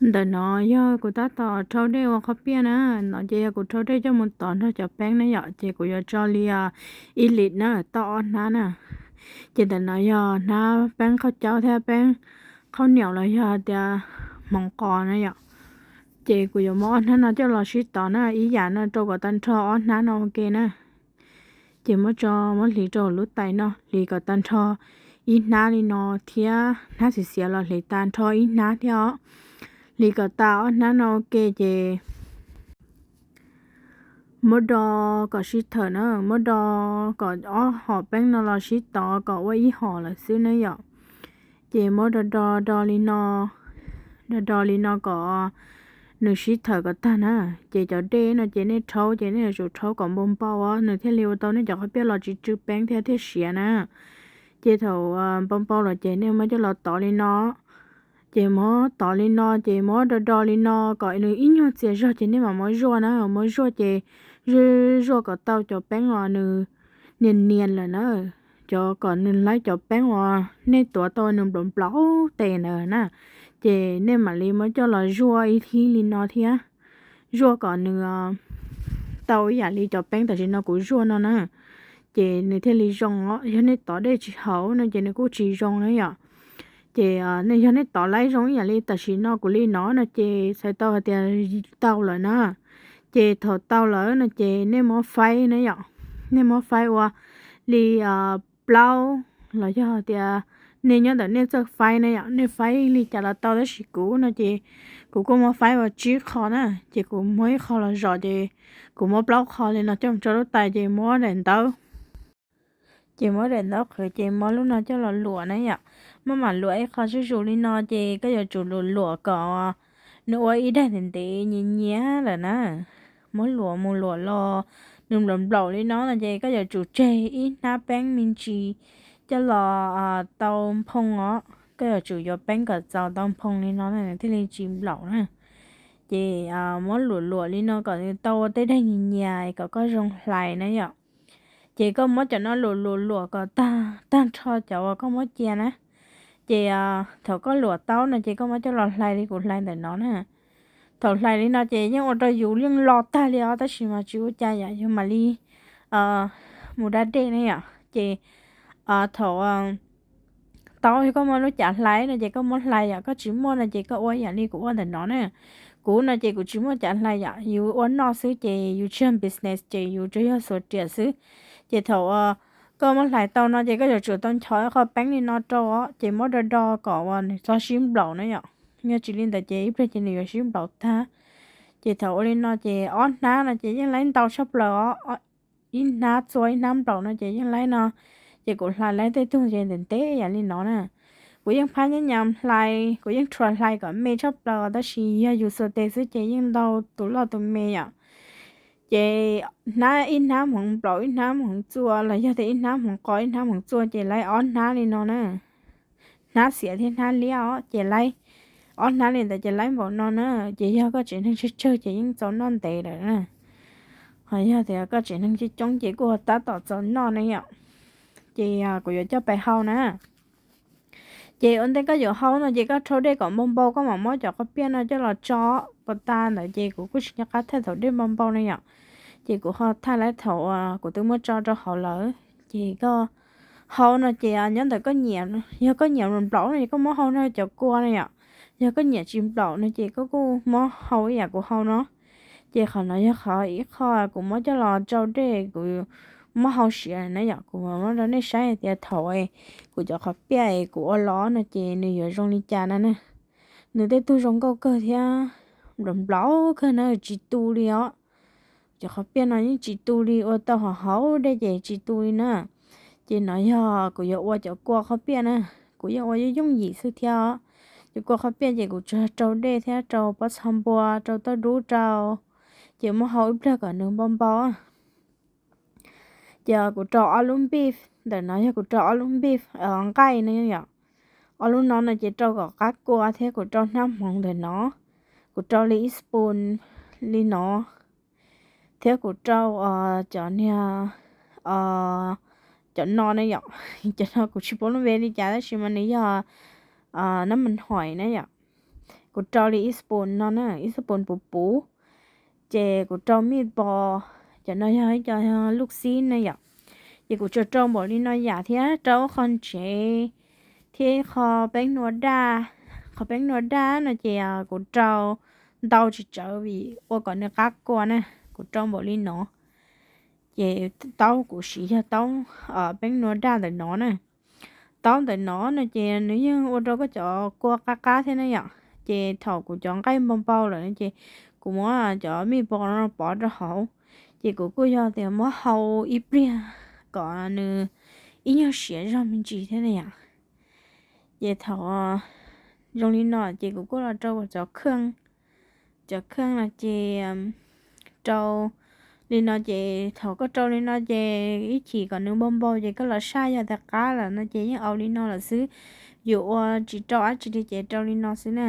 Ntawm no yog kuv tab tom rhaub dej ua qhob piaj na, no ces yog kuv rhaub dej coj mus tov nrog cov peeb na yom, ces kuv yuav tso li ib lis na, tau ob hnab na. Ces ntawm no yog hnab peeb qhaub caub thiab peeb qhaub niam los yog tias hmoov qos na yom. Ces kuv yuav muab ob hnab no coj los sib tov na, ib yam no rau kom tag nrho ob hnab no ua ke na. Ces muab tso, muab hliv rau lub tais no, hliv kom tag nrho ib hnab li no thiab, hnab xiav xiav los hliv tag nrho ib hnab thiab os. Hliv kom tas ob hnab no ua ke ces muab do kom sib thawm na, muab do kom ob hom peeb no los sib tov kom ua ib hom lawm xwb na yom. Ces muab do do do li no, do do li no kom nws sib thawm kom tag na. Ces cov dej no ces nej rhaub ces nej yuav tsum rhaub kom npau npau os, nws thiaj li ua tau nej cov qhob piaj los tsis tsw peeb thiab thiaj siav na. Ces thaum npau npau los ces nej muab coj los tov li no. Ces muab tov li no ces muab do do li no kom nws ib nyuag txias zog ces nej mam muab zuaj na, muab zuaj ces zuaj zuaj kom tau cov peeb os nws nias nias lawm na. Cov kom nws laib cov peeb uas nej tuav tau nws nplaum nplaum tes ntawd na, ces nej mam li muab coj los zuaj ib thib li no thiab, zuaj kom nws tau ib yam li cov peeb tam sim no kuv zuaj no na, ces nws thiaj li zoo os. Yog nej tov dej tsis haum no ces nws kuj tsis zoo na yom. Ces yog nej tov laib zoo ib yam li tam sim no kuv li no no ces txhais tau hais tias tau lawm na. Ces thaum tau lawm no ces nej muab faib na yom, nej muab faib ua li plaub los yog tias nej nyob ntawm nej txawj faib na yom, nej faib li cas los tau, tab sis kuv no ces kuv kuj muab faib ua tsib qho na, ces kuv muab ib qho los zom ces kuv muab plaub qho li no coj mus rau lub tais ces muab daim ntawv, ces muab daim ntawv qhwv ces muab lub no coj los luam na yom. Muab mam luam ib qho zuj zus li no ces koj yuav tsum luam luam kom nws ua ib daim ntev ntev nyias nyias lawm na. Muab luam mus luam los nws nplaum nplaum li no no ces koj yuav tsum tseg ib hnab peeb me ntsis coj los tau nphoo os. Koj yuav tsum yuav peeb kom txaus tau nphoo li no na nws thiaj li tsis nplaum na. Ces muab luam luam li no kom nws tau ua tej daim nyias nyias kom koj zoo hlais na yom. Ces koj muab cov no luam luam luam kom tag nrho cov uas koj muab cia na. Ces thaum koj luam tau no ces koj muab coj los hlais li kuv hlais ntawm no na. Thaum hlais li no ces yeej ua rau yus yeej lo tag li os, tab sis mas tsis ua cas yom, yus mam li mus da dej na yom. Ces thaum tau yog koj muaj lub cav hlais no ces koj muab hlais yom, koj tsis muaj no ces koj ua yam li kuv ua ntawm no na. Kuv no ces kuv tsis muaj cav hlais yom, yus ua noj xwb ces yus tsis yog business ces yus tsuas yog xuas riam xwb. Ces thaum koj muab hlais tau no ces koj yuav tsum tau nchos ib qho peeb li no rau os, ces muab do do kom uas nws txhob sib nplaum na yom. Yog tsis li ntawd ces ib pliag ces nws yuav sib nplaum tag. Ces thaum ua li no ces ob hnab no ces yeej laib ntau tshaj plaws os. Ib hnab txua ib hnab nplaum no ces yeej laib no. Ces kuv hlais laib tej tug ces ntev ntev yam li no na. Kuv yeej phab nyab nyam hlais, kuv yeej rhuav hlais kom me tshaj plaws os, tab sis yog yus xuas tes xwb ces yeej ntau tus loj tus me yom. Ces hnab ib hnab hmoov nplaum ib hnab hmoov txua los yog tias ib hnab hmoov qos ib hnab hmoov txua ces laib ob hnab li no na. Hnab xiav thiab hnab liab os ces laib ob hnab li ntawd ces laib npaum no na. Ces yog koj tsev neeg tsawg tsawg ces yeej txaus noj ntev lawm na. Ho yog tias koj tsev neeg coob coob ces kuj tab tom txaus noj ne yom. Ces kuv yuav coj pais hau na. Ces ua ntej koj yuav hau no ces koj rhaub dej kom npau npau koj mam muab cov qhob piaj no coj los tso. Puas tas ntawd ces kuv kuj tsis nco qab thaij thaum dej npau npau ne yom. Ces kuv ho thaij laib thaum uas kuv twb muab tso rau hauv lawm. Ces koj hau no ces nyob ntawm koj nyiam, yog koj nyiam nplaum no ces koj muab hau nrog cov kua na yom. Yog koj nyiam tsis nplaum no ces koj kuj muab hau ib yam kuv hau no. Ces qhov no yog qhov ib qho kuv muab coj los tsau dej kuv muab hau siav na yom. Kuv muab rau nej saib hais tias thaum kuv cov qhov piaj kuv ua los no ces nws yuav zoo li cas na na. Nws tej tug zoo nkauj kawg thiab nplaum nplaum kawg na, tsis tu li os. Cov qhov piaj no yeej tsis tu li, ua tau hauv hauv dej ces tsis tu li na. Ces no yog kuv yuav ua cov kua qhov piaj na, kuv yeej ua yooj yooj yim xwb thiab os. Cov kua qhov piaj ces kuv tsuas rau dej thiab rau pob txha npua, rau tauj dub rau, ces muab hau ib pliag kom nws npau npau. Ces kuv rau ob lub beef, ntawm no yog kuv rau ob lub beef nqaij no yom. Ob lub no no ces rau kom qab kua thiab kuv rau hnab hmoov ntawm no, kuv rau li ib spoon li no, thiab kuv rau cov niag, cov no ne yom. Cov no kuv tsis paub lub npe li cas tab sis mas nws yog nab mas hoim na yom. kuv rau li ib spoon no na, ib spoon puv puv. Ces kuv rau meatball, cov no yog ib co luj xib ne yom. Ces kuv tsuas rau npaum li no yam thiab rau qho ntsev thiab qho peeb nua daj. Qho peeb nua daj no ces kuv rau ntau tsis tsawv vim ua kom nws qab kua na. Kuv rau npaum li no. Ces taub kuv siv yog taub peeb nua daj ntawm no na. Taub ntawm no no ces nws yeej ua rau koj cov kua qab qab thiab ne yom. Ces thaum kuv cov nqaij npau npau lawm no ces kuv muab cov meatball no pov rau hauv. Ces kuv kuj yog tias muab hau ib pliag kom nws ib nyuag siav zog me ntsis thiab ne yom. Ces thaum zoo li no ces kuv kuj los rau cov kheej. Cov kheej no ces rau li no ces thaum koj rau li no ces ib chim kom nws npau npau ces koj los saj yog tias qab lawm no ces yeej au li no lawm xwb. Yus ua tsis rau dab tsi li ces rau li no xwb na.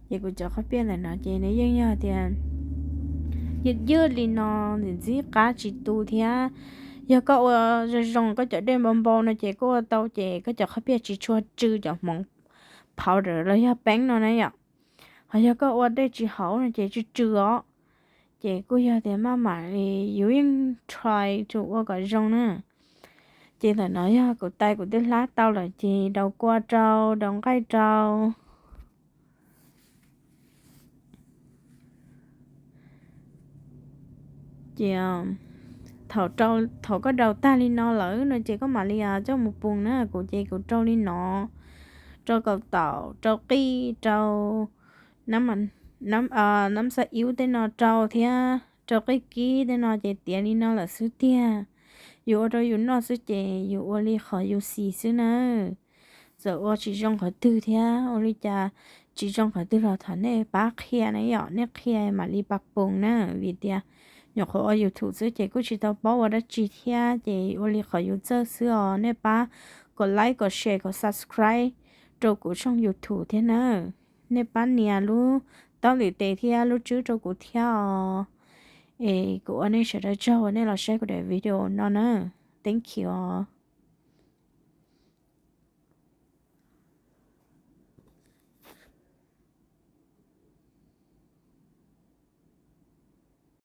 Ces kuv cov qhob piaj ntawm no ces nws yeej yog tias ywj ywj li no, ntxim ntxim qab tsis tu thiab. Yog koj ua zoo zoo koj cov dej npau npau no ces koj ua tau ces koj cov qhob piaj tsis tshua tsw cov hmoov powder los yog peeb no na yom. Ho yog koj ua dej tsis hauv no ces tsw tsw os. Ces kuj yog tias maj mam li yus yeej try to ua kom zoo na. Ces ntawm no yog kuv tais kuv twb hlab tau lawm ces daus kua rau, daus nqaij rau. Ces thaum koj daus tag li no lawm no ces koj mam li coj mus pum na. Kuv ces kuv rau li no, rau kaum taum, rau qij, rau nab xab ib tej no rau thiab rau qij kib tej no ces tiav li no lawm xwb tiag. Yus ua rau yus noj xwb ces yus ua li qhov yus xis xwb nawb. Txawm ua tsis zoo qhov twg thiab ua li cas tsis zoo qhov twg los thov nej pab qhia na yom, nej qhia mam li pab pum na. Vim tias nyuam qhuav ua YouTube xwb ces kuj tsis tau paub ua dab tsi thiab ces ua li qhov yus txawj xwb os. Nej pab kom like, kom share, kom subscribe rau kuv tshooj YouTube thiab nawb. Nej pab nias lub taub ntawm tes thiab lub tswb rau kuv thiab os. Es kuv ua nej sawv daws tsaug uas nej los saib kuv daim video no na. Thank you os.